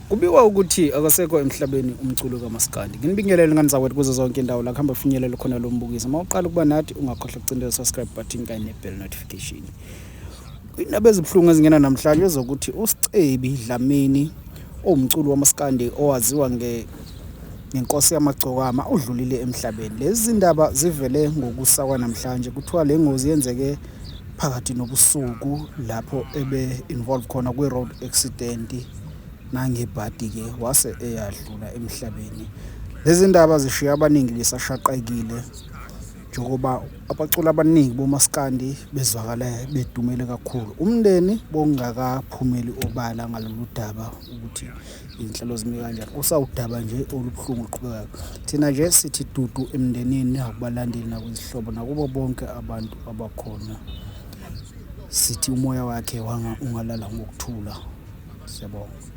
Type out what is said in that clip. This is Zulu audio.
Kubikwa ukuthi akasekho emhlabeni umculi kaMaskandi. Nginibingelele ngane zakwethu kuzo zonke indawo la kuhamba finyelele khona lo mbukiso. Uma uqala ukuba nathi ungakhohlwa ukucindela subscribe button kanye ne-bell notification. Indaba ezibuhlungu ezingena namhlanje ezokuthi uScebi Dlamini owumculi wamaskandi owaziwa nge ngenkosi yamagcokama udlulile emhlabeni. Lezi zindaba zivele ngokusa kwanamhlanje. Kuthiwa le ngozi yenzeke phakathi nobusuku lapho ebe involve khona kwi-road accident nangebhadi-ke wase eyadlula emhlabeni. Lezi ndaba zishiya abaningi besashaqekile njengoba abaculi abaningi bomaskandi bezwakala bedumele kakhulu. Umndeni bongakaphumeli obala ngalolu daba ukuthi izinhlelo zimi kanjani. Kusawudaba nje olubuhlungu oluqhubekayo. Thina nje sithi dudu emndenini nakubalandeli nakwizihlobo nakubo bonke abantu abakhona. Sithi umoya wakhe wanga ungalala ngokuthula. Siyabonga.